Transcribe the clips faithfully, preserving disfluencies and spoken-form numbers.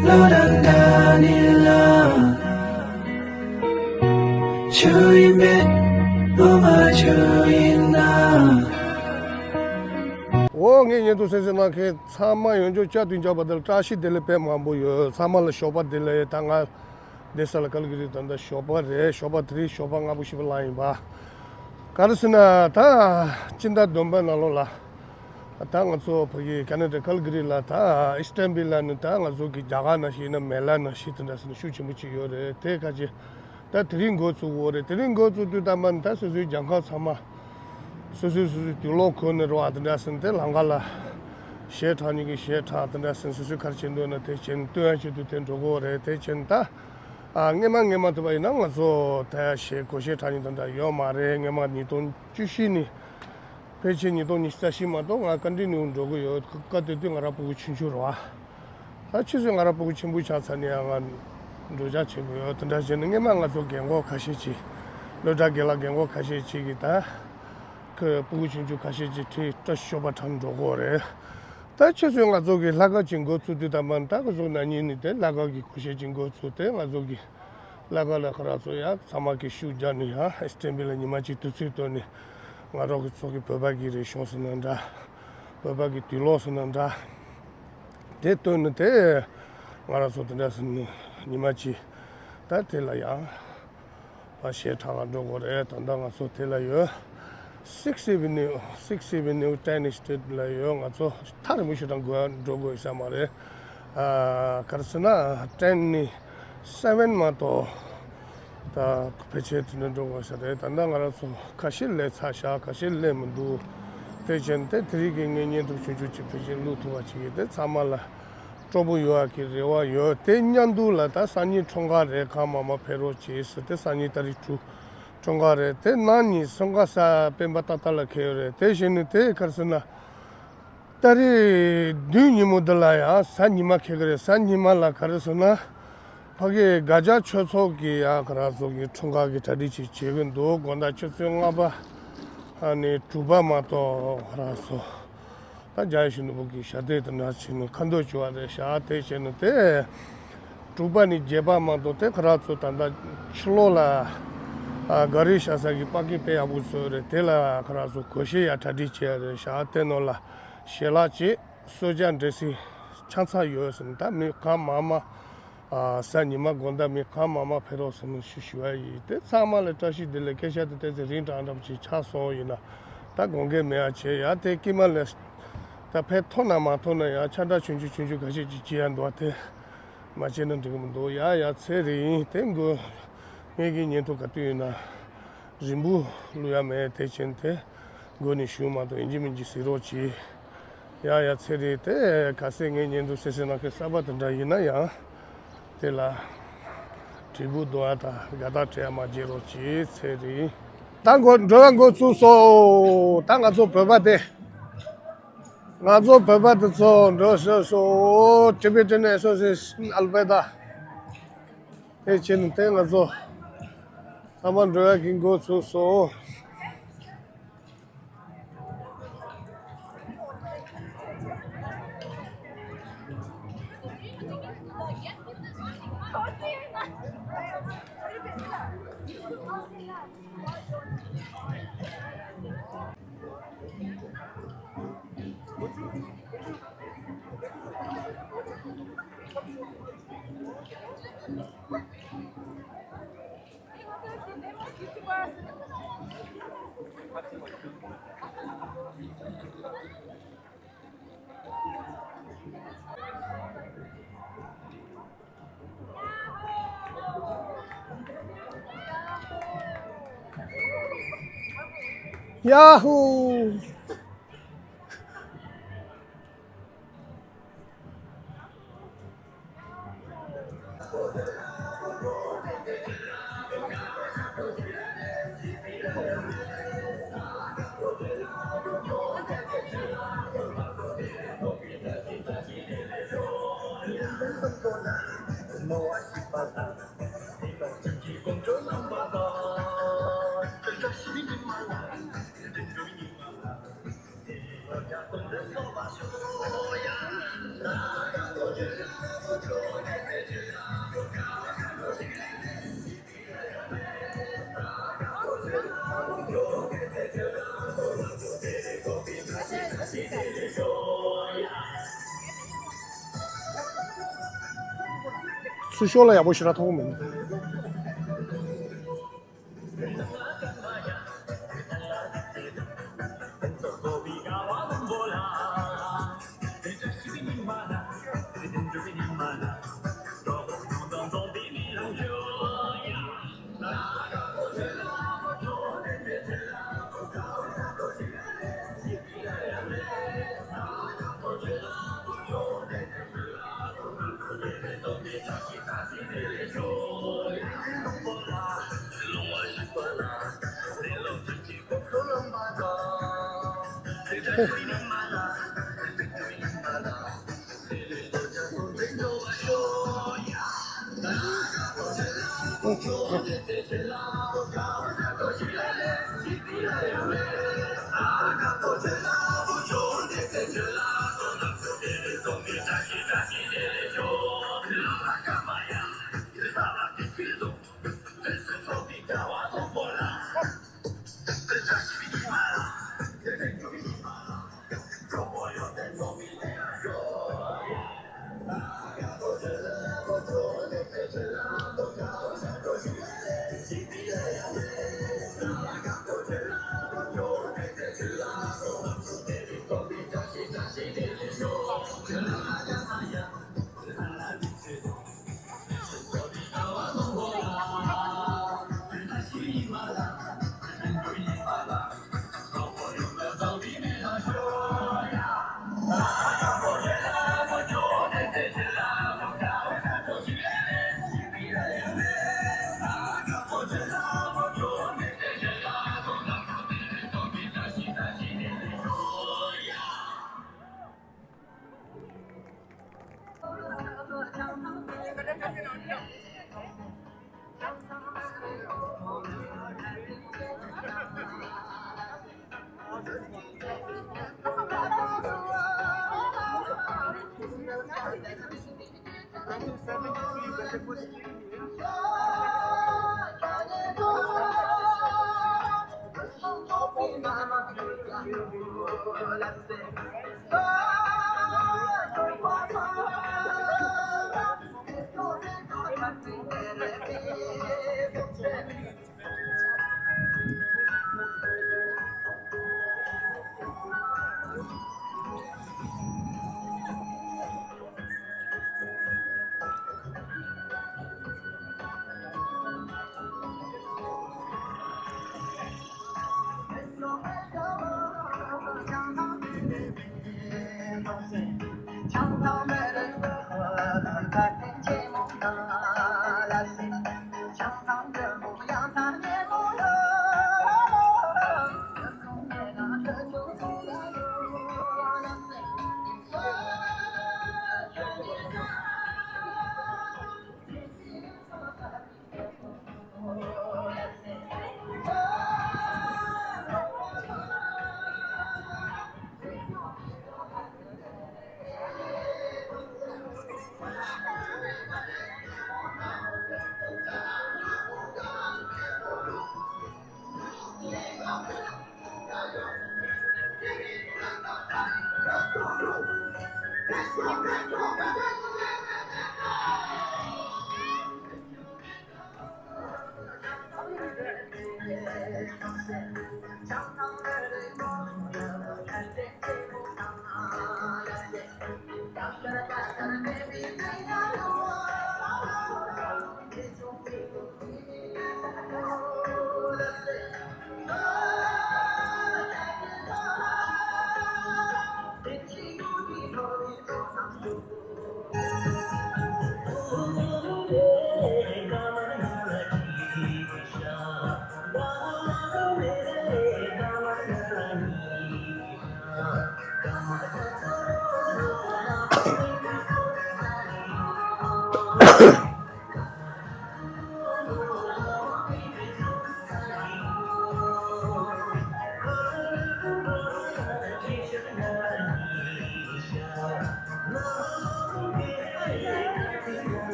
བློ་རང་འདྲ་ནི་ལ། ཆུ་ཡིན་མེད་བློ་མ་ཆུ་ཡིན་ན། འོ་ངའི་ཉན་ཐོས་གསན་གཟིགས་གནང་མཁན་ཚང་མ་ཡོངས་རྫོགས་བསྐྱར་དུ་མཇལ་བ་དེ་ལ་བཀྲ་ཤིས་བདེ་ལེགས་དཔེ་མང་པོ་ཡོད། ཚང་མ་ལ་ཞོགས་པ་བདེ་ལེགས། ད་ང་བསྡད་ས་ལ་ཀལ་གི་རི་ད་ལྟ་ཞོགས་པ་རེད། ཞོགས་པ་དེ་རིང་ཞོགས་པ་སྔ་པོ་ཞིག་པ་ལངས་ཡིན་པ། ག་རེ་ཟེར་ན་ད་སྤྱི་ཟླ་བདུན་པའི་ནང་ལོགས་ལ། ད་ང་ཚོ་བོད་ཀྱི་ཁ་ན་ཌ་ཀལ་གི་རི་ལ་ད་ཨི་སི་ཊན་བིལ་ལ་ནི་ད་ང་ཚོ་གི་རྒྱ་གར་ནང་བཞིན་ཡིན་ན་མེ་ལ་ནང་བཞིན་དེ་འདྲ་ཟེར་ན་ཤུགས་ཆེན་པོ་ཅིག་ཡོད་རེད། དེ་ཁ་ཅིག་ད་དེ་རིང་འགོ་བཙུགས་ཡོད་རེད། དེ་རིང་འགོ་བཙུགས་དུས་ད་མ་ནི་ད་སོ་སོའི་གྱང་ཁ་ཚང་མ་སོ་སོའི་སོ་སོའི་དུག་ལོག་གོན་ནས་རོགས་དེ་འདྲ་ཟེར་ན་དེ་ལམ་ཁ་ལ་གཞས་འཁྲབ་མཁན་གྱི་གཞས་འཁྲབ། དེ་འདྲ་ཟེར་ན་སོ་སོའི་ག་རེ་བྱེད་འདོད་ན་དེ་བྱེད། སྟོན་ཡ་བྱེད་དུས་དེ་འགྲོ་གི་ཡོད་རེད། དེ་བྱེད་ད། ཨ། སྔས་མ་སྔས་མ་ཐུབ་པ་ཡིན་ན་ང་ཚོ་ད་གཞས་སྒོར་གཞས་འཁྲབ་མཁན་དེ་འདྲ་ཡོད་མ་རེད། སྔས་མ་ཉིས་སྟོང་བཅུ་བཞི་ནས་ཕལ་ཆེར་ཉིས་སྟོང་ཉི་ཤུ་རྩ་བཞི་མ་གཏོགས་ང་ཀན་ཊི་ནིའུ་འགྲོ་གི་ཡོད། སྐབས་དེ་དུས་ང་རང་ཕྲུ་གུ་ཆུང་ཆུང་རེད་བ། ད་ཕྱིས་སུ་ང་རང་ཕྲུ་གུ་ཆེན་པོ་ཆགས་ཚར་ནས་ཡང་ང་འགྲོ་འཆར་བྱེད་དགོས་ཡོད། དེ་འདྲ་བྱས་ནས་སྔས་མ་ང་ཚོ་རྒན་གོག་ཁ་ཤས་ཅིག་སློབ་གྲྭ་རྒན་ལགས་རྒན་གོག་ཁ་ཤས་ཅིག་གིས་ད་ཁོའི་ཕྲུ་གུ་ཆུང་ཆུང་ཁ་ཤས་ཅིག་ཁྲིད་སྐད་ཤོད་པ་འཁྲབ་འགྲོ་གི་ཡོད་རེད། ད་ཁྱེད་ཚོས་ང་ཚོ་གི་ལྷག་དཀར་གྱི་འགོ་ཚུགས་དུས་ད་མ་ད་ང་ཚོ་ན་ནིང་ནས་དེ་ལྷག་དཀར་གྱི་སྒོར་གཞས་ཀྱི་འགོ་ཚུགས་ཏེ་ང་ཚོ་གི་ལྷག་དཀར་ལ་ཁོ་རང་ཚོ་ཡང་ཚང་མ་གི་ཤུགས་རྒྱབ་ནས་ཡང་ཨི་སི་ཊན་བིལ་ལ་ཉི་མ་གཅིག་དུས་ཚོད་བཏོན་ནས་ང་རང་གི་ཚོ་གི་བོད་པ་གི་རིག་གཞུང་ཟེར་ན་འདྲ། བོད་པ་གི་དུག་ལོག་ཟེར་ན་འདྲ། དེ་བཏོན་ནས་དེ་ང་རང་ཚོ་དེ་འདྲ་ཟེར་ནས་ཉི་མ་གཅིག་ད་དེ་ལ་ཡང་། ཨ། གཞས་འཁྲབ་ག་འགྲོ་དགོས་རེད། ད་ལྟ་ང་ཚོ་དེ་ལ་ཡོད། Sixth Avenue, Sixth Avenue Ten Street ལ་ཡོད། ང་ཚོ་ཐག་རིང་པོ་ཞིག་རང་འགྲོ་དགོས་ས་མ་རེད། ཨ། ག་རེ་ཟེར་ན་Ten ནས་Seven མ་གཏོགས་ད་ཕལ་ཆེར་དེ་འདྲ་འགྲོ་དགོས་ས་རེད། ད་ལྟ་ང་རང་ཚོ་ཁ་ཤས་སླེབས་ཚར་ཤག་ཁ་ཤས་སླེབས་མི་འདུག་དེ་བྱས་ནས་དེ་རིང་གི་ངའི་བརྙན་ཐུང་ཆུང་ཆུང་ཅིག་ཕལ་ཆེར་བླུག་ཐུབ་པ་ཅིག་ཡིན། དེ་ཚང་མ་ལ་སྤྲོ་པོ་ཡོང་བ་གི་རེ་བ་ཡོད། དེ་མཉམ་དུ་ལ་ད་སང་ཉིན་འཁྲུངས་སྐར་རེད། གང་མང་མང་ཕེབས་རོགས་བྱེད་ཟེར། དེ་སང་ཉིན་ཏ་རིག་དྲུག་འཁྲུངས་སྐར་རེད། དེ་གནངས་ཉིན་སེམས་ཁ་ས་སྤེན་པ་ཏག་ཏག་ལ་འཁེལ་ཡོད་རེད། དེ་བཞིན་ནི་དེ་ག་རེ་ཟེར་ན། ཏ་རིག་བདུན་ཉིན་མོ་འདི་ལ་ཡང་གཟའ་ཉི་མ་འཁེལ་གི་རེད། གཟའ་ཉི་མ་ལ་ག་རེ་ཟེར་ན། ཕ་གི་སྒ་རྒྱ་ཆོས་ཚོགས་ཀྱི་ཡང་ཁོ་རང་ཚོ་གི་འཁྲུངས་སྐར་གྱི་གྲ་སྒྲིག་ཅིག་བྱེད་ཀྱི་འདུག་དགོང་དག་ཆུ་ཚོད་ལྔ་པ་ཨ་ནི་དྲུག་པ་མ་གཏོགས་ཁོ་རང་ཚོ་ད་འཇམ་དབྱངས་གཞོན་ནུ་ལྷུན་པོ་གི་ཞབས་བརྟན་དེ་འདྲ་བྱས་ནས་ཁ་འདོན་བྱས་པ་རེད་ཤག་དེ་བྱས་ནས་དེ་དྲུག་པ་ནས་བརྒྱད་པ་མ་གཏོགས་དེ་ཁོ་རང་ཚོ་ད་ལྟ་ཕྱི་ལོགས་ལ་ཨ་ག་རི་བཞག་ས་གི་པར་ཀིང་དཔེ་ཡག་པོ་བཟོས་རེད། དེ་ལ་ཁོ་རང་ཚོ་སྒོར་གཞས་ཡང་གྲ་སྒྲིག་བྱས་རེད་ཤག་དེ་ནང་ལ་ཞལ་ལག་ཅིག་གསོལ་ཇ་འབྲས་སིལ་ཆང་ཚྭ་ཡོད་ཟེར་ནས། ད་མི་གང་མང་མང་ཨ་གཟའ་ཉི་མ་དགོང་དག་མི་གང་མང་མང་ཕེབས་རོགས་ཟེར་ནས་ཞུ་ཞུ་བ་ཡིན། དེ་ཚང་མ་ལ་བཀྲ་ཤིས་བདེ་ལེགས། སྐད་ཆ་དེ་ཏོག་ཙམ་རིང་དྲགས་འདྲ་པོ་ཅིག་ཆགས་སོང་། ཡིན་ན་ད་དགོངས་འགལ་མེད་ཡ་བྱས་ཡ། དེ་དཀྱིལ་མ་ལ་ད་ཕེབས་ཐུབ་ན་མ་ཐུབ་ན་ཡང་ཁྱབ་བསྒྲགས་ཆུང་ཆུང་ཆུང་ཆུང་ག་ཤེད་ཅིག་བྱེད་ཡ་འདུག་བ། དེ་མ་བྱས་ན་འགྲིག་གི་མི་འདུག་ཡ། ཡ་ཚེ་རིང་། དེ་འགོ་ངེད་ཀྱི་བརྙན་ཐུང་ག་དུས་ཡིན་ན་རིང་པོ་བླུག་ཡ་མེད། དེ་བྱས་ནས་དེ་འགོ་ནས་ཞུ་མ་གཏོགས་ཡིན་གཅིག་མིན་གཅིག་གཟིགས་རོགས་གྱིས། ཡ་ཡ་ཚེ་རིང་། དེ་གལ་སྲིད་ངའི་བརྙན་ཐུང་གསན་གཟིགས་གནང་མཁན་གསར་པ་དེ་འདྲ་ཡིན་ན་ཡང་དེ་ལ་དྲིལ་བུ་རྡུང་ཡ་དང་དགའ་རྟགས་སྤྲད་ཡ་མ་བརྗེད་རོགས་གྱིས། ཚེ་རིང་། ད་འགོ་འགྲོ་བ་འགོ་ཚུགས་སོང་། ད་ང་ཚོ་བོད་པ་དེ། ང་ཚོ་བོད་པ་དེ་ཚོ་འགྲོ་སོང་སོང་། Tibetan Association Alberta། དེ་བྱས་ནས་དེ་ང་ཚོ་ཚང་མ་འགྲོ་ཡ་གི་འགོ་ཚུགས་སོང་། Yahoo! ཚུར་ཤོག་ལ་ཡག་པོ་ཞེ་དྲག་མཐོང་གི་མེད།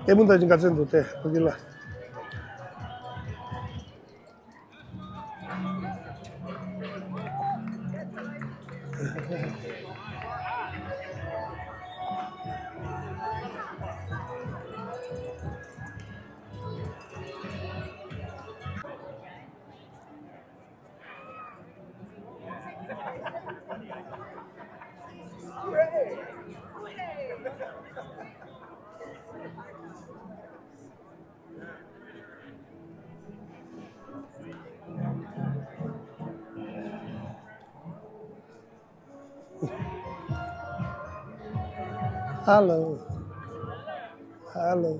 ཨེ་མུ་ད་ཅི་ག་ཚོད་འདུག་སྟེ་ཕ་གི་ལ། Hello. Hello.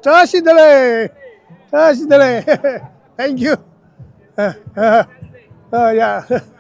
བཀྲ་ཤིས་བདེ་ལེགས། བཀྲ་ཤིས་བདེ་ལེགས། Thank you. ཨ་ཨ་ཨ་ཡ། ཨ།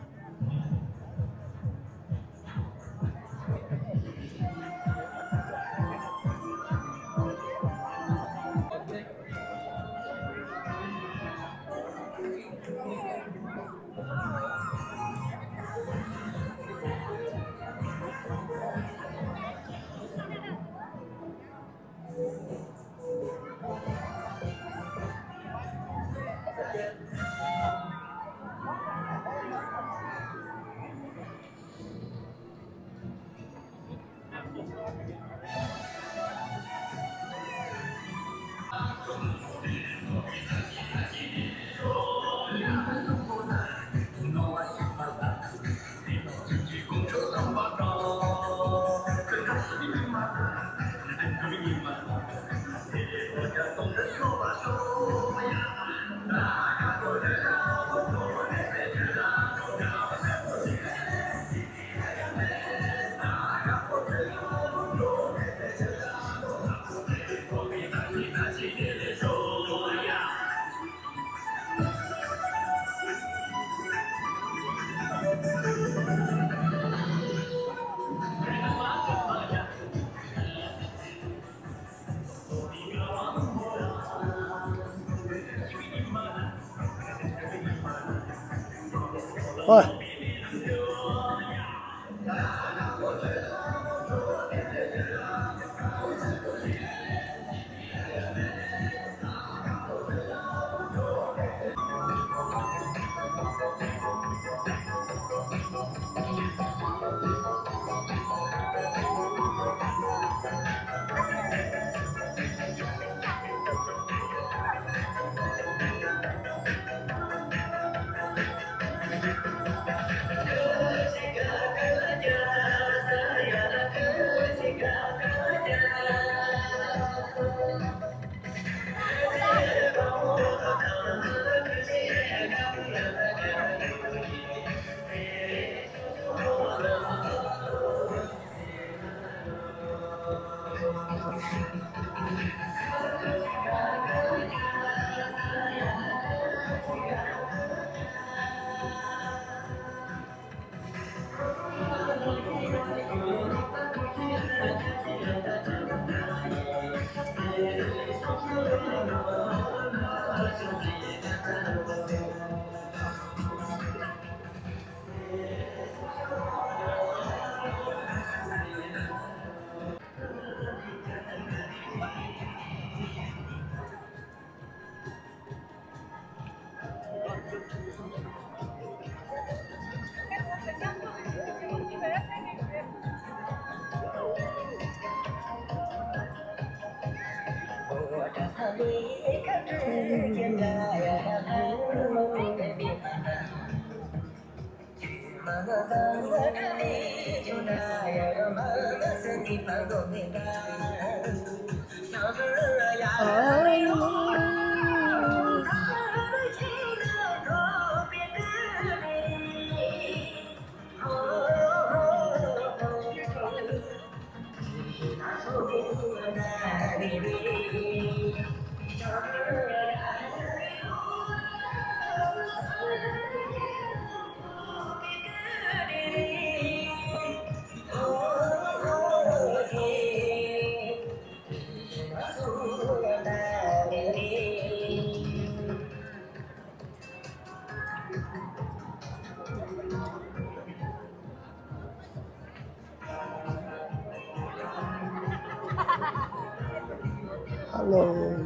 Hello.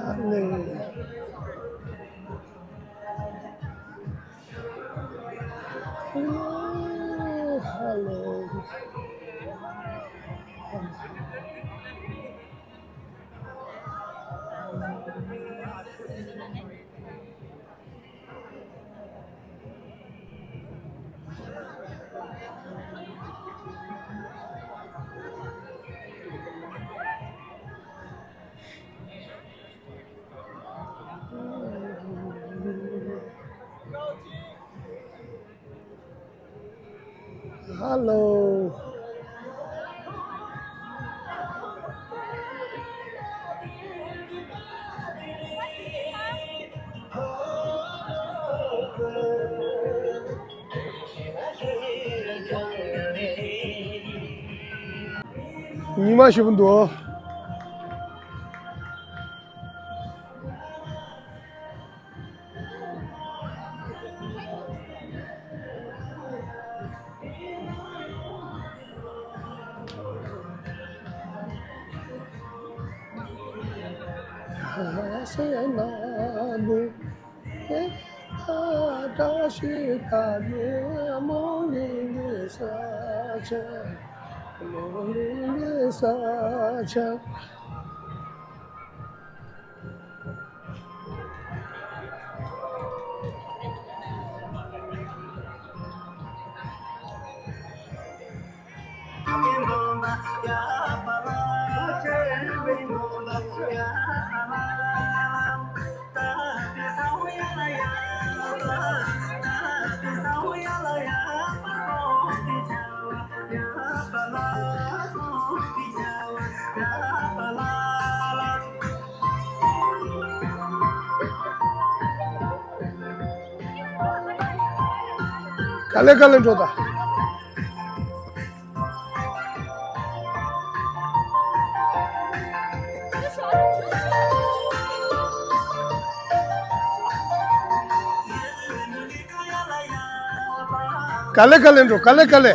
Hello. Hello, hello. ཧ་ལོ། ཉི་མ་ཞིག་འདུག་ག་ལེ་ག་ལེ་འགྲོ་ད། ག་ལེ་ག་ལེ་འགྲོ། ག་ལེ་ག་ལེ།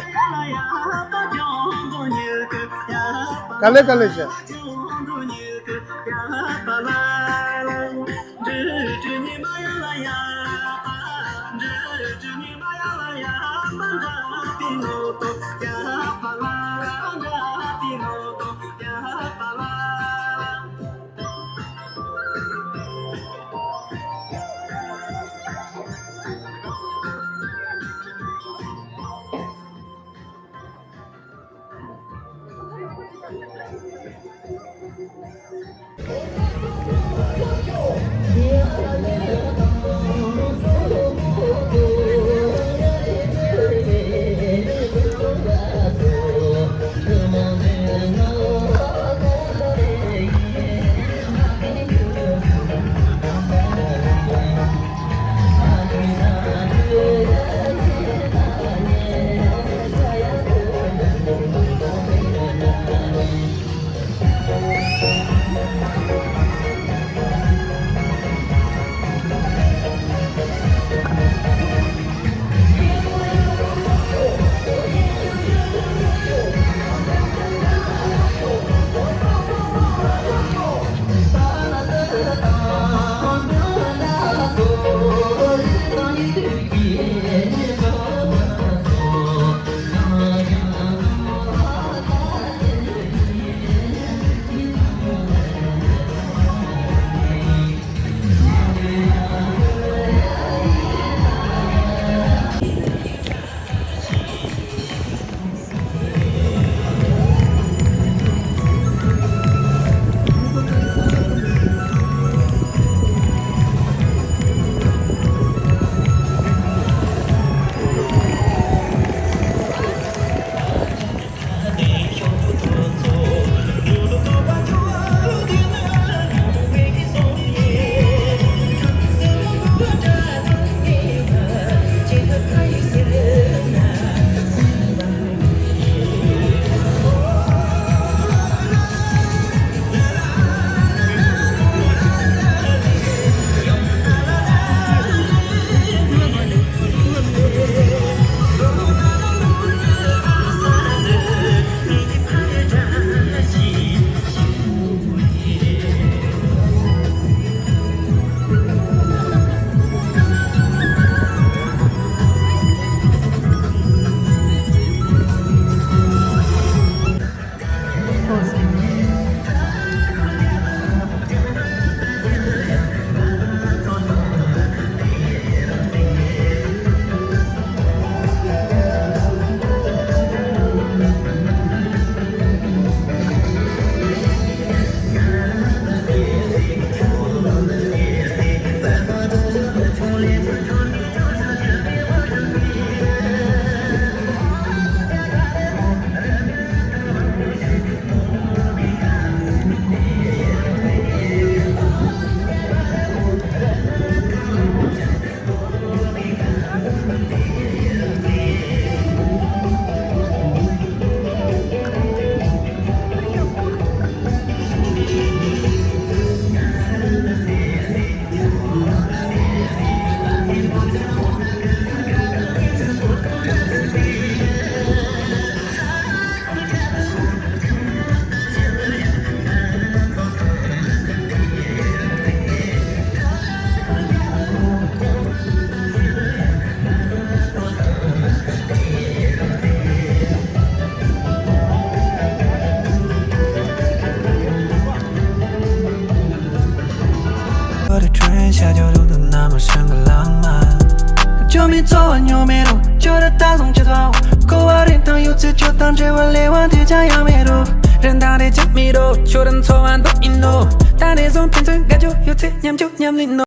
ག་ལེ་ག་ལེ་བྱས། ཨོ་ཉོ་མེད་རོ། ཁྱོད་ར་ད་བཟུང་ཆེ་ཐོ། ཁོ་བ་རིན་ཐང་ཡོད་ཚེ་ཁྱོད་དང་འབྲེལ་བ་ལས་བ་འདི་ཅང་ཡང་མེད་རོ། རིན་ཐང་རེ་ཅང་མེད་རོ། ཁྱོད་ར་འཚོ་བ་འདུག་ཡིན་ནོ། ད་ནས་བཟུང་ཕན་ཚུན་དགའ་རྒྱུ་ཡོད་ཚེ་མཉམ་རྒྱུ་མཉམ་ལེན་ནོ།